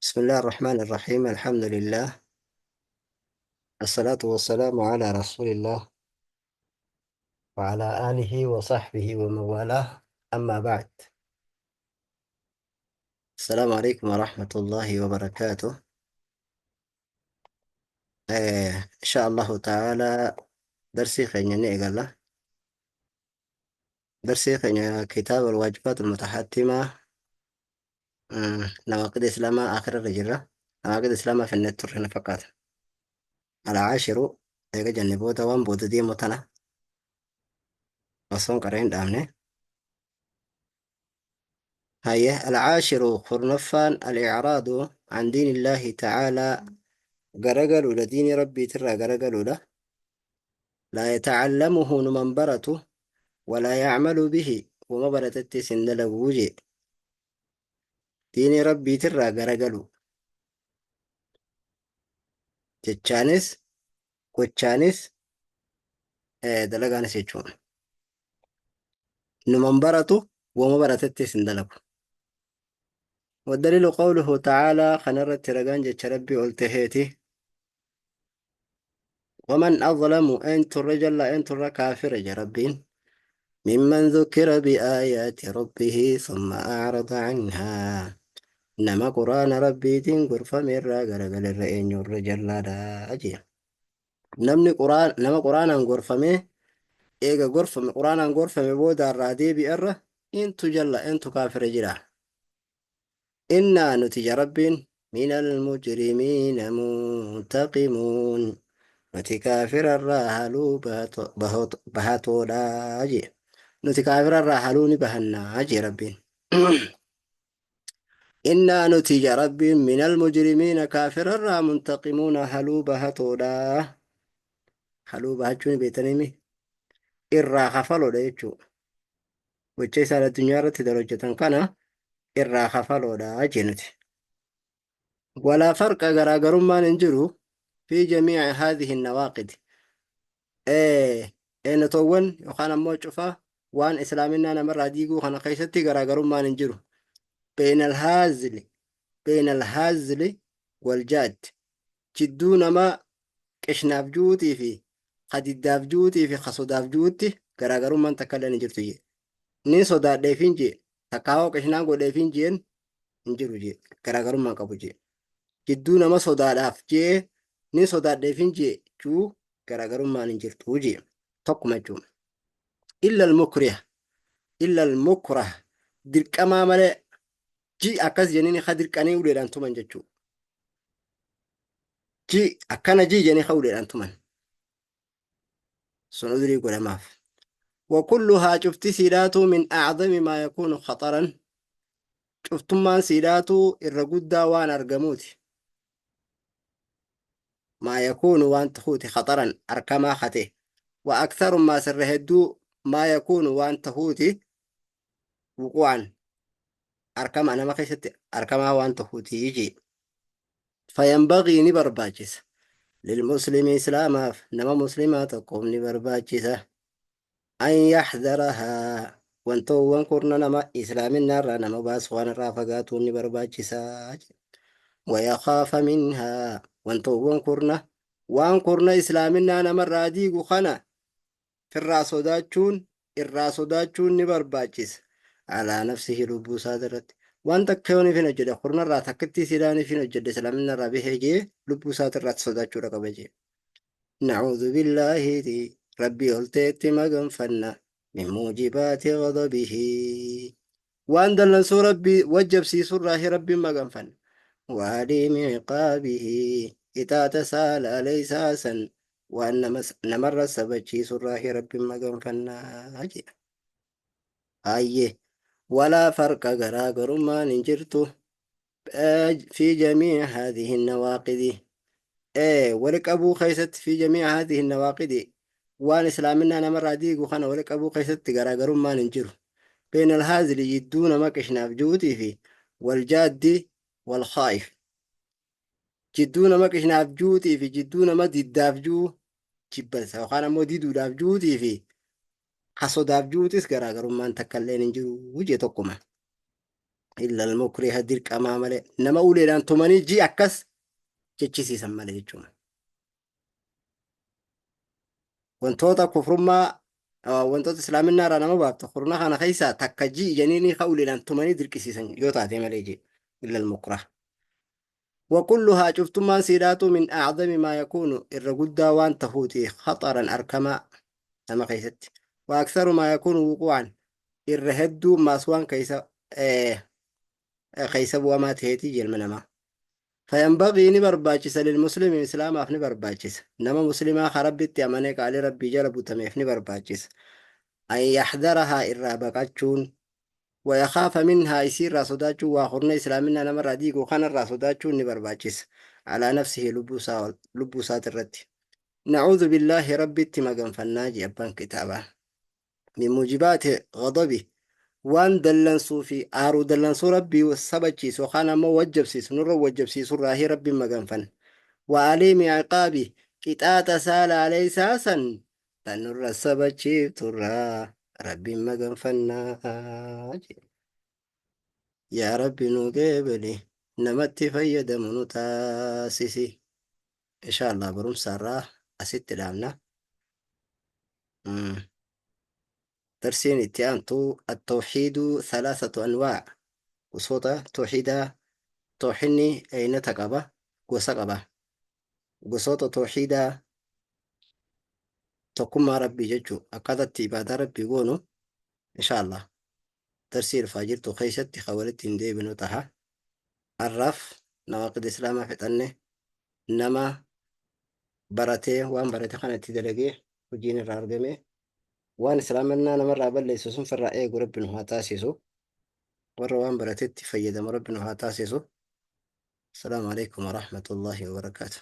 بسم الله الرحمن الرحيم. الحمد لله، الصلاة والسلام على رسول الله وعلى آله وصحبه ومن والاه. أما بعد، السلام عليكم ورحمة الله وبركاته. إن شاء الله تعالى درسي خيني إيقالا درسي خيني كتاب الواجبات المتحتمة. نواقض إسلاما آخر الرجلة نواقض إسلاما في النت هنا فقط. العاشر إيقا جنبوتا وان بودا دي متنا وصون قرين دامني. هيا العاشر خرنفان الإعراض عن دين الله تعالى، غرقلوا لدين ربي ترى غرقلوا له، لا يتعلمه نمنبرته ولا يعمل به وما برتت سن وجه دين ربي ترى غرقلوا جتشانس gochaanis dalagaanis jechuudha. Numan baratu wama baratettis hin dalagu. والدليل قوله تعالى خنرت رجان جتش ربي قلتهيتي ومن أظلم أنت الرجل أنت كافر يا ربين ممن ذكر بآيات ربه ثم أعرض عنها. نما قرآن ربي تنقر فمر غرغل الرئين الرجل لا أجي. نمني قرآن نما قرآن غرفمه إيجا غرفمه قرآن غرفمه بودا الرادي بأره إنتو جل إنتو كافر جرا. إنا نتج رب من المجرمين منتقمون. نتي كافر الراهلو بهاتو لاجي. نتي كافر الراهلون بهنا أجي ربين. إنا نتج رب من المجرمين كافر الرا منتقمون هلو بهاتو لا هلو بهاتشوني بيتنمي إرا خفلو ليتشو وچه سالة الدنيا رتي درجة كان إرا خفلو لا أجي. ولا فرق غراغرمان انجرو في جميع هذه النواقض. إيه إن طون وخانا موجفة وان إسلامنا نمر ديقو خانا قيستي غراغرمان انجرو بين الهازل بين الهازل والجاد جدون ما كشناف جوتي في قد جوتي في خصوداف جوتي غراغرمان تكلن جرتي نين صدا ديفين جي تكاو كشنان قو ديفين جين انجرو جي غراغرمان قبو جي jidduu nama sodaadhaaf jee ni sodaadheefin jee juu garaagarummaan hin jirtu jee tokkuma jechuudha. Illa al-mukriha illa al-mukrah dirqamaa malee ji akkas jenneen ha dirqanii uleedhaan tuman jechuudha. Ji akkana ji jennee ha uleedhaan tuman sun udrii godhamaaf. وكلها شفت سيراتو من أعظم ما يكون خطرا شفتمان سيراتو الرقودة وان أرقموتي ما يكون وان تخوتي خطرا أركما خته وأكثر ما سرهدو ما يكون وان تخوتي وقوعا أركما أنا ما خيست أركما وان تخوتي يجي. فينبغي نبرباجس للمسلم إسلاما نما مسلمة تقوم نبرباجس أن يحذرها وانتو وانكرنا نما إسلام النار نما باس وان رافقاتو نبرباجس ويخاف منها وانتو وانكرنا وانكرنا إسلامنا نما راديق خنا في الراسوداتشون الراسوداتشون نبرباجس على نفسه لبو صادرت وان تكوني في نجد قرنا را تكتي سيراني في نجد إسلامنا را به جي لبو صادرت صداتشو رقبجي. نعوذ بالله دي ربي قلتي مغنفنا من موجبات غضبه وان دلنسو ربي وجب سيسو راه ربي مغنفن وعليم عقابه إذا تسال ليس سن وأن نمر سبتشي سراه ربي مغنفنا أيه. ولا فرق غراغر ما نجرته في جميع هذه النواقض. إيه ولك أبو خيست في جميع هذه النواقض وان إسلامنا نمر ديق وخنا ولك أبو خيست غراغر ما ننجره بين الهازل يدون ما كشناف جوتي في والجاد والخائف جدون ما كشناف جوتي في جدون ما ديداف جو جبل وخانا مو ديدو داف جوتي في خصو داف جوتيس غراغر ما نتكلين نجرو وجه تقوما. Illa al-mukriha dirqamaa malee nama uleedhaan tumanii ji akkas jechisiisan malee jechuudha. Wantoota kufrummaa wantoota islaaminaa irraa nama baaftu kurna kana keessaa takka ji janiini ka uleedhaan tumanii dirqisiisan yoo taate malee ji illa al-mukrah. Wakulluhaa cuftummaan siidhaatu min a'zami maa yakuunu irra guddaa waan tahuuti khaxaran arkamaa nama keessatti. Wa aktharu maa yakuunu wuquu'an irra hedduu maas waan keessa keessa bu'amaa taheeti jelma namaa. Fayanbagii ni barbaachisa lilmuslimi islaamaaf ni barbaachisa. Nama muslimaa ka Rabbitti amanee qaalii Rabbii jala butameef ni barbaachisa. An yahdarahaa irraa baqachuun wayakaafa minhaa isiirraa sodaachuun waa kurna islaaminaa namarraa diigu kanarraa sodaachuun ni barbaachisa. Alaa nafsihi lubbuu isaatirratti. Na'uudhu billaahi Rabbitti maganfannaa jee abbaan kitaabaa. Min muujibaati ghadabi waan dallansuu fi aaruu dallansuu Rabbii sabachiisu yookaan ammoo wajjabsiisu nurra wajjabsiisu irraahii Rabbiin maganfanna. Wa aliimi ciqaabi qixaaxa isaa laalee isaa san tan nurra sabachiiftu irraa Rabbiin maganfannaa jedhe. Yaa Rabbi nu qeebali namatti fayyadamu nu taasisi. Insha Allah barumsa irraa asitti dhaabna. Darsiin itti aantu at-tawhiidu thalathatu anwaa gosoota tawhiidaa tawhiinni aynata qaba gosa qaba gosoota tawhiidaa tokkummaa rabbii jechuu akkaataa itti ibaadaa rabbii goonu insha Allah darsii dhufaa jirtu keessatti kan walitti hin deebinu taha. Har'aaf nawaaqid islaamaa fixanne nama baratee waan barate kana itti dalagee hojiin irraa argame waan islaamannaa namarraa balleessu sun firraa eegu rabbi nu haa taasisu. Warra waan baratetti fayyadamu rabbi nu haa taasisu. Assalaamu alaikum warahmatullahi wabarakaatuh.